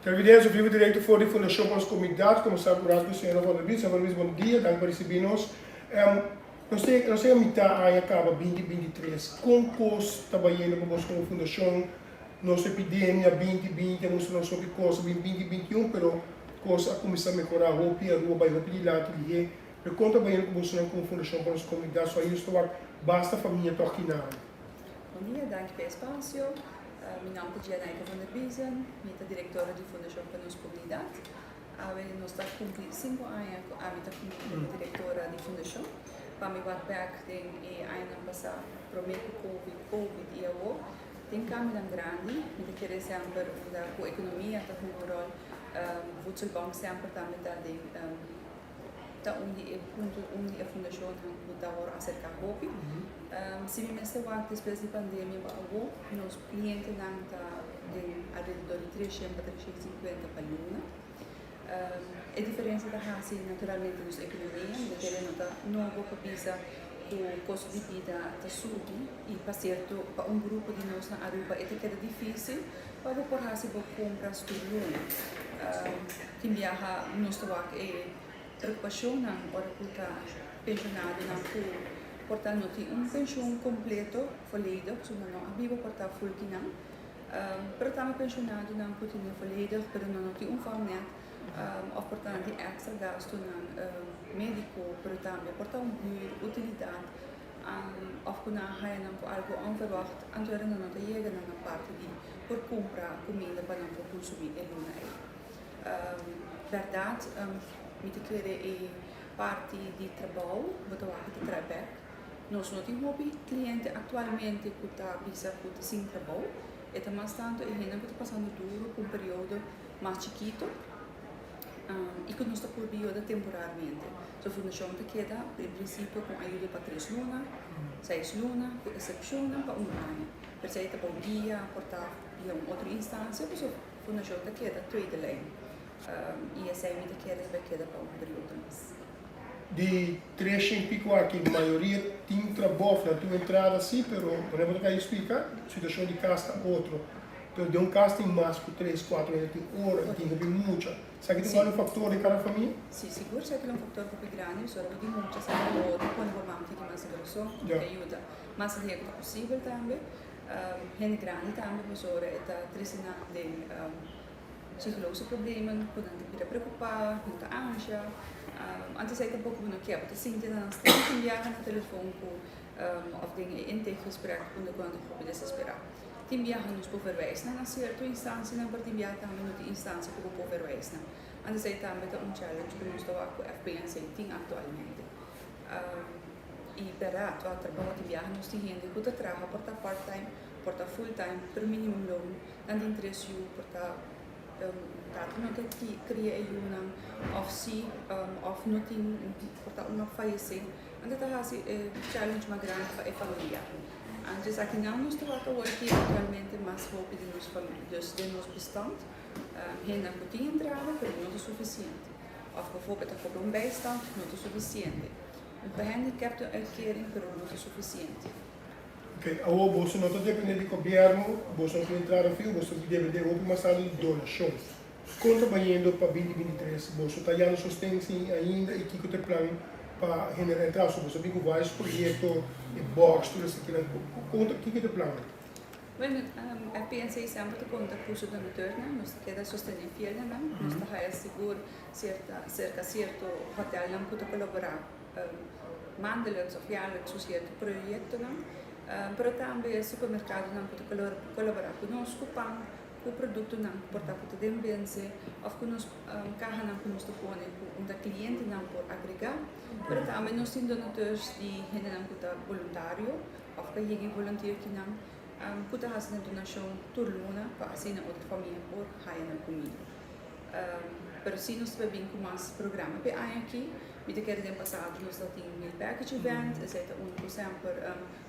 Televidentes, vivo directo for di Fundacion pa nos Comunidad, como sa cu Rasmus Señora Van der Bies. Señora Van der Bies, bon dia, danki pa ricibi nos. Nos ta nos ta mitad aña caba 2023. Con cos ta bayendo pa bos como fundacion? Nos epidemia 2020 a mustra nos hopi cos, a bin 2021, pero cos a cuminsa mehora hopi, Aruba bay hopi dilanti lihé. Pero con ta bayendo cu bosonan como Fundacion pa nos Comunidad? So a justo wak basta famia toch kinan. Bon dia, danki pa e espasio. Mi nòmber ta Gianaika van der Biezen, mi ta direktora di Fundashon pa Nos Komunidat. Awe nos ta kumpli sinku aña ku ami ta fungi komo direktora di fundashon. Pa mi wak bèk den e añanan pasá, promé ku covid, covid i awor, tin kambionan grandi. Mi ta kere semper unda ku ekonomia ta hunga un ròl, Voedselbank semper tambe ta den. Ta un di e punto, un di e fundashonnan ku ta wòrdu aserká hopi. Si mi mester wak despues di pandemia pa awor, nos klientenan ta den alrededor di 300 pa 350 pa luna. E diferensia ta hasi naturalmente nos ekonomia, mi ta kere no ta nobo pa bisa ku kosto di bida ta subi i pa sierto pa un grupo di nos na Aruba e ta keda difisil pa bo por hasi bo kompras tur luna. Tin biaha nos ta wak e preocupacionnan ora cu ta pensionadonan cu por ta no tin un pensioen completo, volledig, pasobra nan no a biba por ta full kinan. Pero tambe pensionadonan cu tene volledig pero nan no tin un vangnet of por ta nan tin extra gastonan medico, pero tambe por ta un huur, utilidad of cu nan a haya nan cu algo onverwacht, anto era nan no ta yega na nan parti di por cumpra cuminda pa nan por consumi e luna ey. Bèrdat mi ta kere e parti di trabou bo ta wak ta trae bèk. Nos no tin hopi kliente aktualmente ku ta bisa ku ta sin trabou. E ta mas tantu e hendenan ku ta pasando duru ku un periodo mas chikitu i ku nos ta purba yuda temporalmente. So fundashon ta keda en prinsipio ku un ayudo pa tres luna, seis luna, ku esepshonnan pa un aña. P'esei ta bo guia por ta via un otro instansia. Fundashon ta keda tweede lijn i esei mi ta kere ta bai keda pa un periodo mas. Di 300 piko aki mayoria tin trabou, nan tin un entrada si, pero manera bo ta kai splika, situashon di kas ta otro. Pero den un kas tin mas ku tres, kuatro hende tin ora i tin hopi mucha. Esaki ta igual un faktor den kada famia? Si, sigur esaki ta un faktor hopi grandi, pasobra bo tin mucha sa bo ta pone bo mama tiki mas groso, ta yuda mas lihé ku ta posibel tambe. Hende grandi tambe pasobra e ta trese nan den psikologische problemen ku nan ta bira preokupá, nan ta ansha. Antes ei tampoko bo no ke, bo ta sinti nan stem tin biaha na telefon ku òf den e intakegesprek unda ku nan ta hopi desesperá. Tin biaha nos por verwijs nan na sierto instansianan pero tin biaha tambe no tin instansia ku bo por verwijs nan. Antes ei tambe ta un challenge ku nos ta wak ku FPNC tin aktualmente. I bèrdat, wak trabou tin biaha nos tin hende ku ta traha por ta part time, por ta full time, pero minimum loon. Nan tin tres yu, por ta tata no ta kria e yunan òf si òf no tin por ta un a fayesé. Anto ta hasi e challenge mas grandi pa e familia. Anto esaki nan nos ta wak awor aki aktualmente mas hopi den nos dus den nos bestand hendenan ku tin entrada pero no ta sufisiente. Òf bijvoorbeeld ta kobra un bijstand no ta sufisiente. Un gehandicaptenuitkering pero no ta sufisiente. Ok, awor boso no ta depende di gobièrnu, boso no tin entrada fiho, boso ta depende hopi mas tantu di donashon. Kon ta bayendo pa 2023? Boso ta yando sosten sin ainda i kiko ta e plan pa genera entrada? So boso a bin ku varios proyekto, e box, tur esakinan. Kon ta, kiko ta e plannan? Bueno, FPNC semper ta konta ku su donateurnan, nos ta keda sostené fiel na nan, nos ta haya sigur sierta serka sierto hotelnan ku ta kolaborá maandelijks òf jaarlijks ku sierto proyektonan, pero tambe supermerkadonan ku ta kolaborá ku nos ku pan, ku produktonan ku por ta ku ta den vense òf ku nos kahanan ku nos ta pone ku unda klientenan por agregá, pero tambe nos tin donateurs di hendenan ku ta boluntario. Òf pa yega e volunteer kinan ku ta hasi nan donashon tur luna pa asina otro famia por haya nan kumida. Pero si nos ta bin ku mas programa p'e aña aki. Mi ta kere den pasado nos ta tin meal package event, esei ta unu ku semper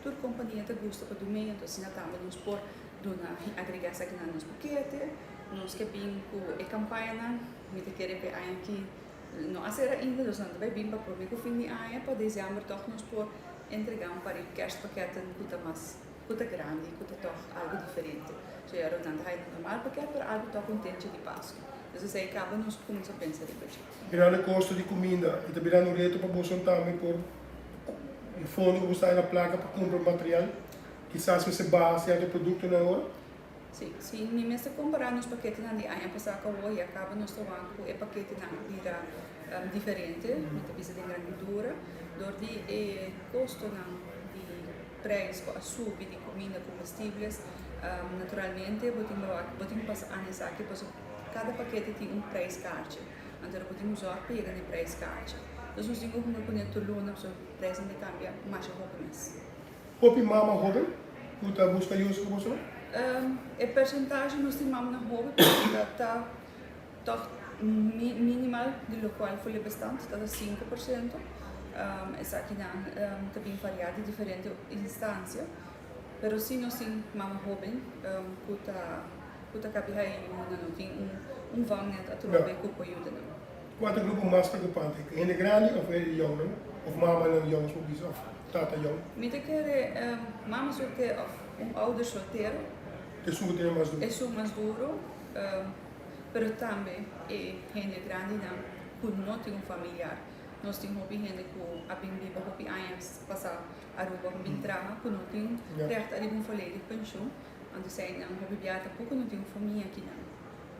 tur kompania ta gusta pa dum'e, enton asina tambe nos por duna agregá esaki na nos pakete. Nos ke bin ku e kampañanan, mi ta kere p'e aña aki no a sera ainda, dus nan ta bai bin pa promé ku fin di aña pa desèmber tòg nos por Entregá un par di kerstpakketten ku ta mas Ku ta grandi, ku ta tòg algu diferente. So ya nan ta haya normal pakèt, pero algu tòg un tenchi di Pasku. Dus esei kaba nos kuminsá pensa riba dje. Mirando e kosto di kuminda, e ta birando un reto pa boso tambe por e fondo ku bo sta na plaka pa kumpra material, kisas mester baha sierto produktonan awor? Si, si mi mester kompará nos paketenan di aña pasá ku awor, ya kaba nos ta wak ku e paketenan a bira diferente, mi ta bisa den grandidura, dor di e kostonan di prijs ku a subi di kuminda, comestibles, naturalmente bo tin bo tin pasa aña esaki pasobra kada pakete tin un prijskaartje, anto bo tin ku zòrg pa yega na e prijskaartje. Dus nos tin ku hunga kuné tur luna pasobra prijsnan ta kambia masha hopi mes. Hopi mama hoben ku ta buska yusa ku boso? E persentahe nos tin mamanan hoben ta ta tòg minimal di lokual for e bestand ta ta 5%. Esakinan ta bin variá di diferente instansia, pero si nos tin mama hoben ku ta ku ta kabi haña yuda no tin un vangnet atrobe ku por yuda nan. Kua ta e grupo mas preokupante? Hende grandi òf hende yòngnan? Òf mamanan yòn por bisa òf tata yòn? Mi ta kere mama soltero òf un ouder soltero. Esun ku tene mas duru. Esun mas duru. Pero tambe e hende grandinan ku no tin un familiar. Nos tin hopi hende ku a bin biba hopi aña pasá Aruba bin traha ku no tin règt ariba un volledig penshun. Anto eseinan hopi bia tampoko no tin un famia akinan.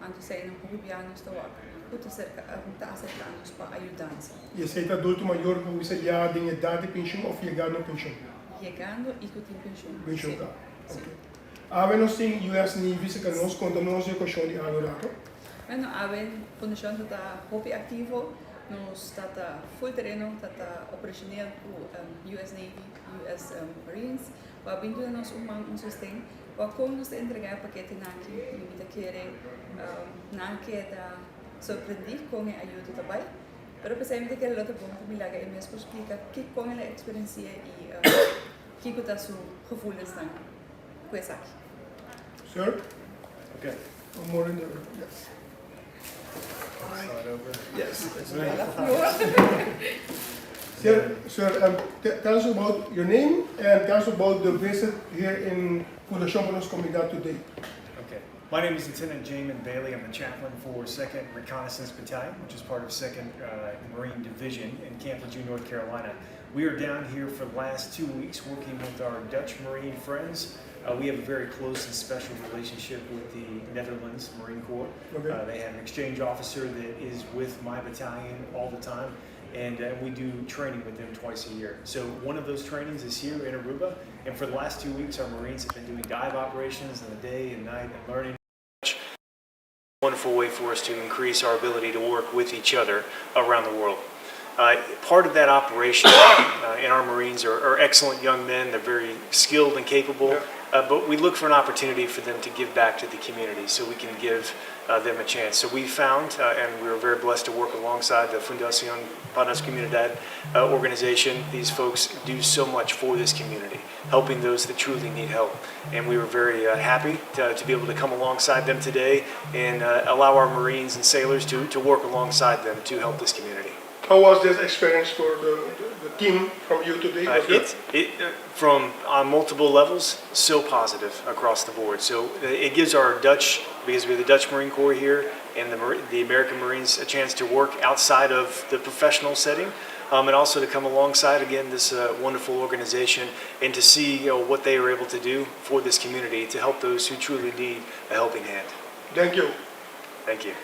Anto eseinan hopi bia nos ta wak ku ta serka ta aserká nos pa ayudansa. I esei ta adulto mayor ku bisa ya den edat di penshun òf yegando penshun? Yegando i ku tin penshun. Penshun ta. Ok. Awe nos tin US Navy cerca nos, conta nos di e cuestion di awe rato. Bueno, awe Fundacion ta ta hopi activo, nos ta ta full tereno, ta ta operacioneel cu US Navy, US Marines, cu a bin duna nos un man, un sosten, cu a con nos ta entrega e paketenan aki, y mi ta kere nan a keda sorprendi con e ayudo ta bay, pero pesey mi ta kere lo ta bon pa mi laga e mes por splica kiko el a experiencia y kiko ta su gevoelensnan. Ku esaki. Sir? Okay. One more in there. Yes. Slide over. Yes. Sir, tell us about your name and tell us about the visit here in Fundashon pa Nos Komunidat today. Okay. My name is Lieutenant Jamin Bailey. I'm the chaplain for 2nd Reconnaissance Battalion, which is part of 2nd Marine Division in Camp Lejeune, North Carolina. We are down here for the last 2 weeks working with our Dutch Marine friends. We have a very close and special relationship with the Netherlands Marine Corps. They have an exchange officer that is with my battalion all the time, and we do training with them twice a year. So one of those trainings is here in Aruba, and for the last 2 weeks, our Marines have been doing dive operations in the day and night and learning. Wonderful way for us to increase our ability to work with each other around the world. Part of that operation, and our Marines are excellent young men. They're very skilled and capable. But we look for an opportunity for them to give back to the community so we can give them a chance. So we found, and we were very blessed to work alongside the Fundación Pa Nos Comunidad organization. These folks do so much for this community, helping those that truly need help. And we were very happy to be able to come alongside them today and allow our Marines and sailors to work alongside them to help this community. How was this experience for the team from you today? Was good? From on multiple levels, so positive across the board. So it gives our Dutch, because we have the Dutch Marine Corps here and the American Marines, a chance to work outside of the professional setting, and also to come alongside again this wonderful organization and to see what they are able to do for this community to help those who truly need a helping hand. Thank you. Thank you.